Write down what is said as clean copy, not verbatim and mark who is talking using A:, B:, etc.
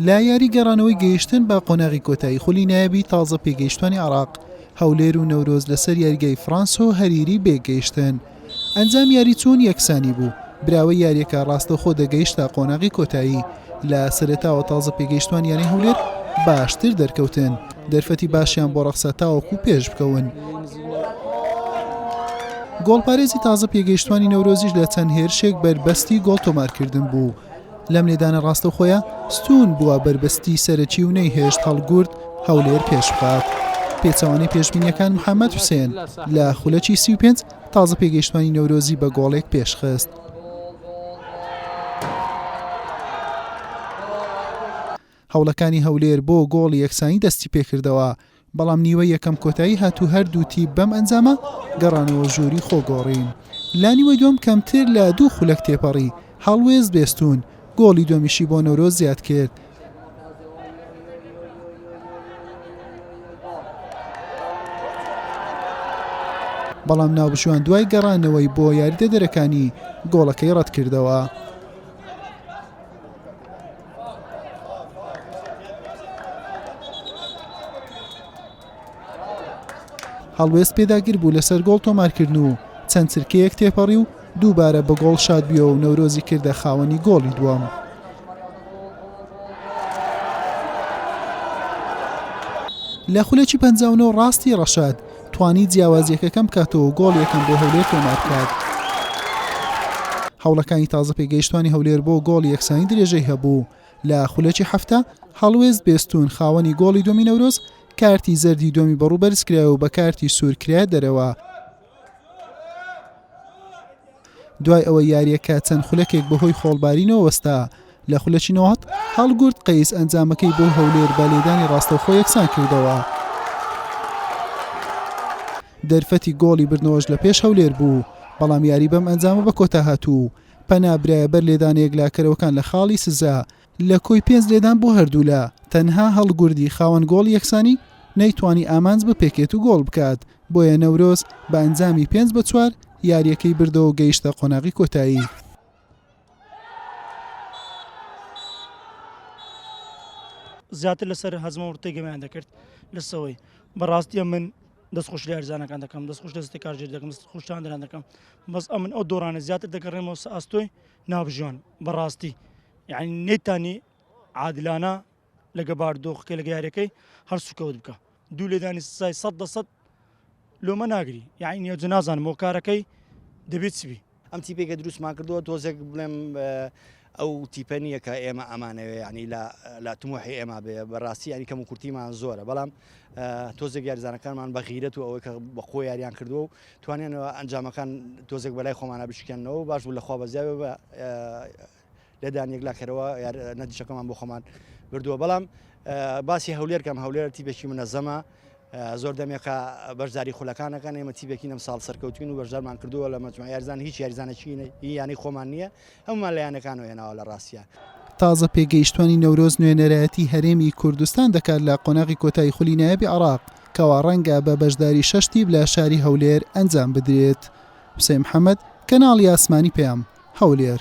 A: لە یاری گەڕانەوەی گەیشتن بە قۆناغی کۆتایی خولی نایابی تازە پێگەیشتوانی عێراق، هەولێر و نەورۆز لەسەر یاریگای فرانسۆ هەریری بێکگەیشتن. ئەنجام یاری چوون یەکسانی بوو، براوەی یاریەکە ڕاستەوخۆ دەگەیشتە قۆناغی کۆتایی، لە سەرەتاوە تازە پێگەیشتوان یانەی هەولێر باشتر دەرکەوتن، دەرفەتی باشیان بۆ ڕەخسا تاوەکو پێشبکەون. گۆڵپارێزی تازە پێگەیشتوانی نەورۆزیش لە چەند هێرشێک بەربەستی گۆڵ تۆمارکردن بوو. لەم لێدانە ڕاستەوخۆیە ستوون بووە بەربەستی سەرەکی و نەیهێشت هەڵگورد هەولێر پێشبخات. پێچەوانەی پێشبینییەکان محەمەد حوسێن لە خولەکی 35 تازە پێگەیشتوانی نەورۆزی بە گۆڵێک پێشخست. هەوڵەکانی هەولێر بۆ گۆڵی یەکسانی دەستیپێکردەوە، بەڵام نیوەی یەکەم کۆتایی هات و هەردوو تیپ بەم ئەنجامە گەڕانەوە ژووری خۆگۆڕین. لە نیوەی دووەم کەمتر لە دوو خولەک تێپەڕی، هەڵوێست بێستوون گۆڵی دووەمیشی بۆ نەورۆز زیادکرد. بەڵام ناوبژیوان دوای گەڕانەوەی بۆ یاریدەدەرەکانی گۆڵەکەی ڕەتکردەوە. هەڵوێست پێداگر بوو لەسەر گۆڵ تۆمارکردن و چەند چرکەیەک تێپەڕی و دووبارە بە گۆڵ شادبوویەوە و نەورۆزی کردە خاوەنی گۆڵی دووەم. لە خولەکی 59 ڕاستی ڕەشاد توانی جیاوازیەکە کەم بکاتەوە و گۆڵ یەکەم بۆ هەولێر تۆمار بکات. هەوڵەکانی تازە پێگەیشتوانی هەولێر بۆ گۆڵی یەکسانی درێژەی هەبوو. لە خولەکی 70 هەڵوێست بێستوون خاوەنی گۆڵی دووەمی نەورۆز کارتی زەردی دووەمی بەڕوو بەرزکرایەوە و بە کارتی سوور کرایە دەرەوە. دوای ئەوەی یارییەکە چەند خولەکێک بەهۆی خۆڵبارینەوە وەستا، لە خولەکی 90 هەڵگورد قەیس ئەنجامەکەی بۆ هەولێر بە لێدانی ڕاستەوخۆ یەکسان کردەوە. دەرفەتی گۆڵی بردنەوەش لە پێش هەولێر بوو، بەڵام یاری بەم ئەنجامە بە کۆتا هات و پەنا برایە بەر لێدانە یەکلاکەرەوەکان لە خاڵی سزا، لە کۆی پێنج لێدان بۆ هەردوولا، تەنها هەڵگوردی خاوەن گۆڵی یەکسانی نەیتوانی ئامانج بپێکێت و گۆڵ بکات، بۆیە نەورۆز بە ئەنجامی پێنج بە چوار یارییەکەی بردەوە و گەیشتە قۆناغی کۆتایی.
B: زیاتر لەسەر هەزمە و ڕتەی گەمەیان دەکرد لەسەوەی بەڕاستی ئەمن دەست خۆش لە یاریزانەکان دەکەم دەست خۆش دەستی کارگێر دەکەم دەست خۆشتان دران دەکەم بەس ئەمن ئەو دۆڕانە زیاتر دەگەڕێمەوە سە ئەستۆی ناوبژیوان بەڕاستی یعنی نەیتانی عادلانە لەگە باردۆخەکەی لەگە یاریەکەی هەر سوکەوت بکە دوو لێدانی سزای سەد دە سەد لۆمە ناگری یعنی نیەجە نازانم هۆکارەکەی دەبێت چ بی.
C: ئەم تیپێک کە دروستمان کردووە تۆزێک بڵێم ئەو تیپە نییە کە ئێمە ئەمانەوێ ینی لە لە تموحی ئێمە بێ بەڕاستی ینی کەم و کورتیمان زۆرە بەڵام تۆزێک یاریزانەکانمان بە غیرەت و ئەوەی کە بەخۆ یاریان کردووە و توانیانەوە ئەنجامەکان تۆزێک بەلای خۆمانە بشکێنەوە باش بوو لەخوا بەزیاوێ بە لێدان یەکلاکەرەوە نەتیجەکەمان بۆ خۆمان بردووە بەڵام باسی هەولێر کەم هەولێر تیپێکی منەزەمە زۆر دەمێکە بەشداری خولەکانەکەن ئێمە تیپێکی نەم ساڵ سەرکەوتوین و بەشدارمان کردووە لە مەجموعە یاریزان هیچ یاریزانێکی یانەی خۆمان نییە هەمومان لە یانەکانەوە هێناوە لە ڕاستە.
A: تازە پێگەیشتوانی نەورۆز نوێنەرایەتی هەرێمی کوردستان دەکات لە قۆناغی کۆتایی خولی نایابی عێراق کەوا ڕەنگە بە بەشداری شەش تیپ لە شاری هەولێر ئەنجام بدرێت. حوسێن محەمەد، کەناڵی ئاسمانی پەیام، هەولێر.